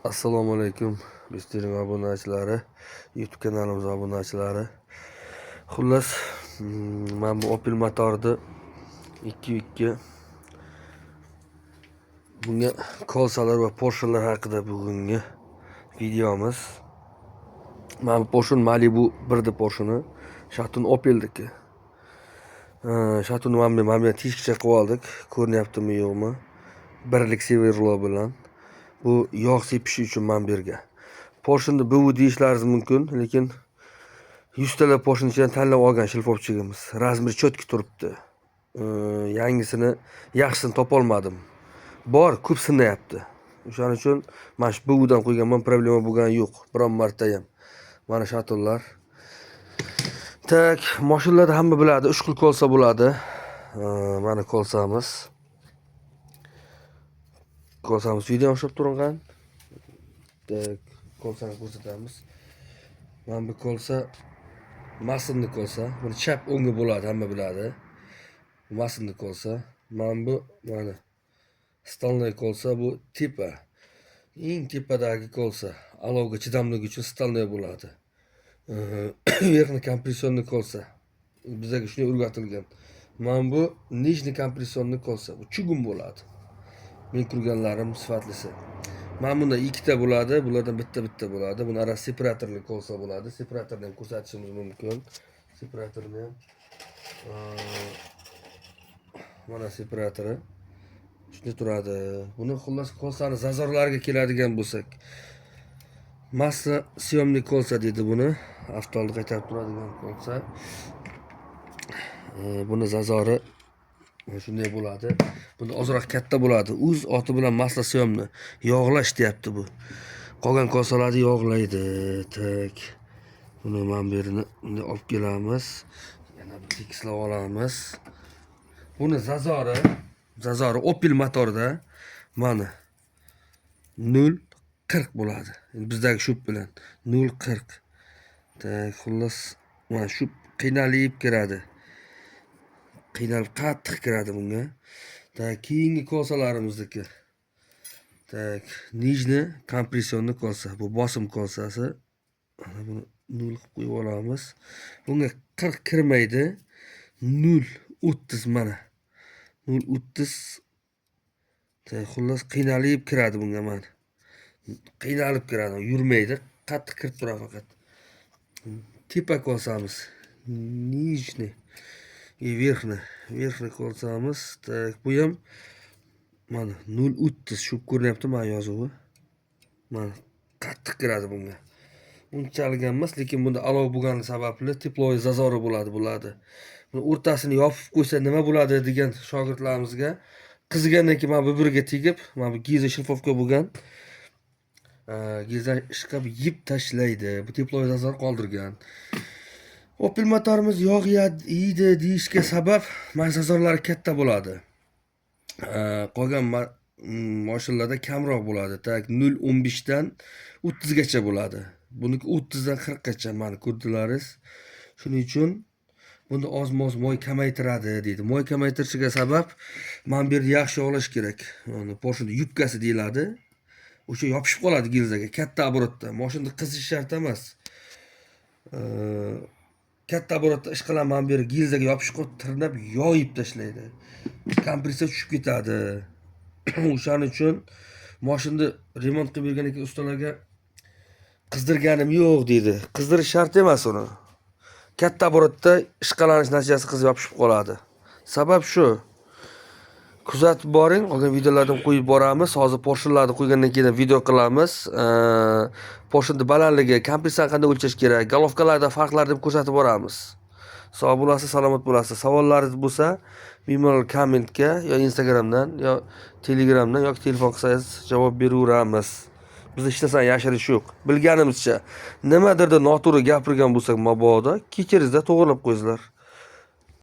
Assalomu alaykum, Bizning obunachilari, YouTube kanalimiz obunachilari. Xullas, mana bu Opel motorida 2.2, bunga колёса lar va porshinlar haqida bugungi videomiz. Mana bu porshin Malibu 1D porshini, Shatun Opel'niki. Shatun mana bu teshikcha qilib oldik. Ko'rinyaptimi, yo'qmi? Birlik сверло bilan. Bu yog' sepishi uchun mana bu yerga. Porshinni БУ deyishlaringiz mumkin, lekin yuztalab porshin ichidan tanlab olgan шлифовщик imiz. Размер четкий turibdi. Yangisini, yaxshisini topolmadim. Bor, ko'p sinayapti. O'shaning uchun mana shu БУ dan qo'yganman, problema bo'lgani yo'q biron marta ham. Mana shatunlar. Так, mashinalarda hamma biladi, 3 xil колёса bo'ladi. Mana колёса miz. Колёса miz video o'xshab turgan. Так, колёса ni ko'rsatamiz. Mana bu колёса масляный колёса. Buni chap o'ngga bo'ladi, hamma biladi. Масляный колёса. Mana bu, mana, стальной колёса, bu tepa. Eng tepadagi колёса. Olovga chidamligi uchun стальной bo'ladi. Верхний компрессионный колёса. Bizga shunday o'rgatilgan. Mana bu нижний компрессионный колёса. Bu чугун bo'ladi. Men ko'rganlarim sifatlisi. Mana bunda ikkita bo'ladi, bulardan bitta bitta bo'ladi. Buni orasi separatorli колёса bo'ladi. Separatorni ham ko'rsatishimiz mumkin. Separatorni ham, mana separatori. Shunday turadi. Buni, xullas, колёса ni зазор lariga keladigan bo'lsak, маслосъёмный колёса deydi buni. Avtolni qaytarib turadigan колёса. Buni зазор i shunday bo'ladi. Bunda ozroq katta bo'ladi. O'z oti bilan маслосъёмный. Yog'lash deyapti bu. Qolgan колёса larni yog'laydi. Так. Buni mana bu yerini bunday olib kelamiz. Yana bir tekislab olamiz. Buni зазор i Opel motorida mana 0.40 bo'ladi. Endi bizdagi щуп bilan 0.40. Так, xullas, mana shu qiynalib kiradi. Qiynalib qattiq kiradi bunga. Так, keyingi колёса larimizniki. Так, нижний компрессионный колёса. Bu bosim колёса si. Mana buni 0 qilib qo'yib olamiz. Bunga 40 kirmaydi. 0.30, mana. 0.30. Так, xullas, qiynalib kiradi bunga mana. Qiynalib kiradi, yurmaydi, qattiq kirib turadi faqat. Tepa колёса miz. Нижний и верхний. Верхний колёса miz. Так, bu ham mana 0.30, shu ko'rinyapti mana yozuvi. Mana, qattiq kiradi bunga. Unchalik ham emas, lekin bunda olov bo'lgani sababli тепловой зазор i bo'ladi bularda. Buni o'rtasini yopib qo'ysa nima bo'ladi degan shogirdlarimizga, qizigandan keyin mana bu biriga tegib, mana bu gilza шлифовка bo'lgan. Gilza ishqab yeb tashlaydi. Bu тепловой зазор qoldirgan. Opel motorimiz yog' yeydi deyishga sabab, mana, зазор lari katta bo'ladi. Qolgan mashinalarda kamroq bo'ladi. Так, 0.15 dan 30 gacha bo'ladi. Buniki 30 dan 40 gacha, mana, ko'rdilaringiz. Shuning uchun bunda oz-moz moy kamaytiradi deydi. Moy kamaytirishiga sabab, mana bu yerda yaxshi yog'lash kerak. Mana, porshinni yubkasi deyiladi. O'sha yopishib qoladi gilzaga katta оборот da. Mashinani qizish shart emas. Katta оборот da ishqalan mana bu yeri gilzaga yopishib qolib, tirnab yoyib tashlaydi. Kompressor tushib ketadi. O'shaning uchun mashinani remont qilib bergan ekan ustalarga, qizdirganim yo'q deydi. Qizdirish shart emas uni. Katta оборот da ishqalanish natijasida qizib yopishib qoladi. Sabab shu. Kuzatib boring, qolgan videolarni qo'yib boramiz. Hozir porshinlarni qo'ygandan keyin video qilamiz. Porshinni balandligi, kompressorni qanday o'lchash kerak, головка larda farqlarni deb ko'rsatib boramiz. Sog' bo'lasiz, salomat bo'lasiz. Savollaringiz bo'lsa, bemalol kommentga yo Instagramdan, yo Telegramdan yoki telefon qilsangiz, javob beraveramiz. Bizda hech narsani yashirish yo'q. Bilganimizcha nimadirda noto'g'ri gapirgan bo'lsak, mabodo kechiringizda, to'g'rilab qo'yinglar.